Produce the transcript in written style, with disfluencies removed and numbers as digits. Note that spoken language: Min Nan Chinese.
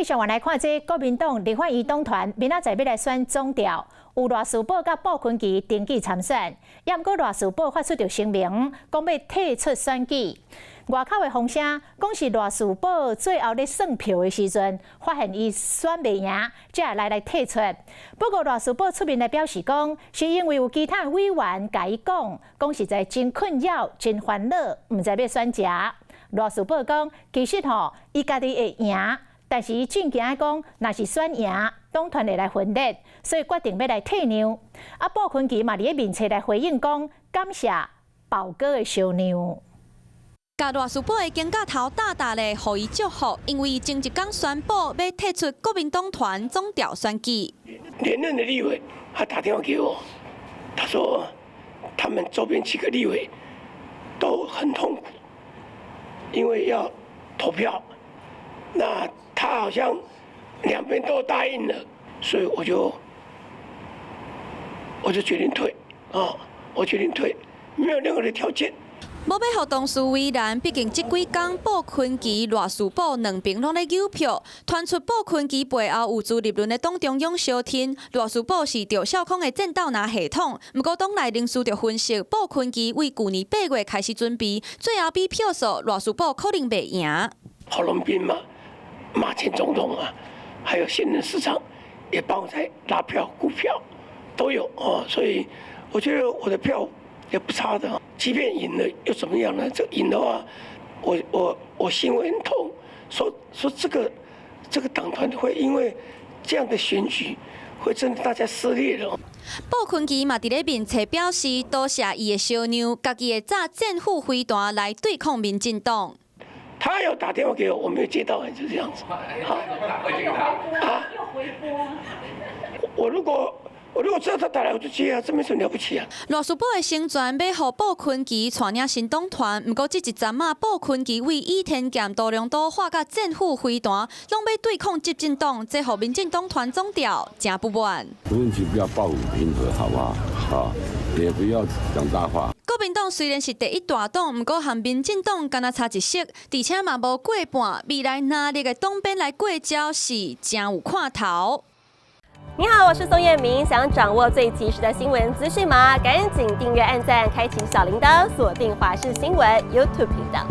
續我來看這國民黨立法院黨團明仔載欲來選總召，有賴士寶佮傅崑萁登記參選，也毋過賴士寶發出著聲明，講欲退出選舉。外口的風聲講是賴士寶最後咧算票的時陣，發現伊選袂贏，才會來退出。不過賴士寶出面來表示講，是因為有其他的委員共伊講，講實在真困擾、真煩惱，毋知欲選誰。賴士寶講，其實吼，伊家己會贏，但是伊真驚講，若是選贏，黨團會來分裂，所以決定欲來退讓。啊，傅崑萁嘛佇咧面冊來回應講，感謝寶哥的相讓。共賴士寶的肩胛頭打打咧，予伊祝福，因為前一工宣布欲退出國民黨團總召選舉。連任的立委，他打電話給我，他說他們周邊幾個立委都很痛苦，因為要投票，那他好像兩邊都答應了，所以我就決定退啊，我決定退，沒有任何的條件。無欲予同事為難，畢竟這幾工傅崑萁、賴士寶兩邊攏咧搝票，傳出傅崑萁背後有朱立倫的黨中央相挺，賴士寶是趙少康的戰鬥拿系統。毋過黨內人士就分析，傅崑萁為舊年8月開始準備，最後比票數賴士寶可能袂贏。郝龍斌嘛，馬前總統啊，還有現任市長也幫我在拉票、估票都有哦，所以我覺得我的票也不差的。即便贏了又怎麼樣呢？這贏的話，我心會很痛，說這個黨團會因為這樣的選舉，會真的大家撕裂了。傅崑萁嘛佇咧面冊表示，多謝伊的相讓，家己會炸政府飛彈來對抗民進黨。他有打電話給我，我沒有接到，就這樣子。好，啊，我如果知道他打來，我就接啊，這沒什麼了不起啊。賴士寶的成全欲予傅崑萁帶領新黨團，毋過這一陣仔，傅崑萁為倚天劍多倫多化佮政府飛彈，攏欲對抗執政黨，這予民進黨團總召誠不滿。問題不要抱負平和，好不好？啊，也不要講大話。國民黨雖然是第一大黨，毋過和民進黨敢若差一色，而且嘛無過半，未來哪裡的黨鞭來過招是誠有看頭。你好，我是宋燕明，想掌握最及時的新聞資訊嗎？趕緊訂閱、按讚、開啟小鈴鐺，鎖定華視新聞 YouTube 頻道。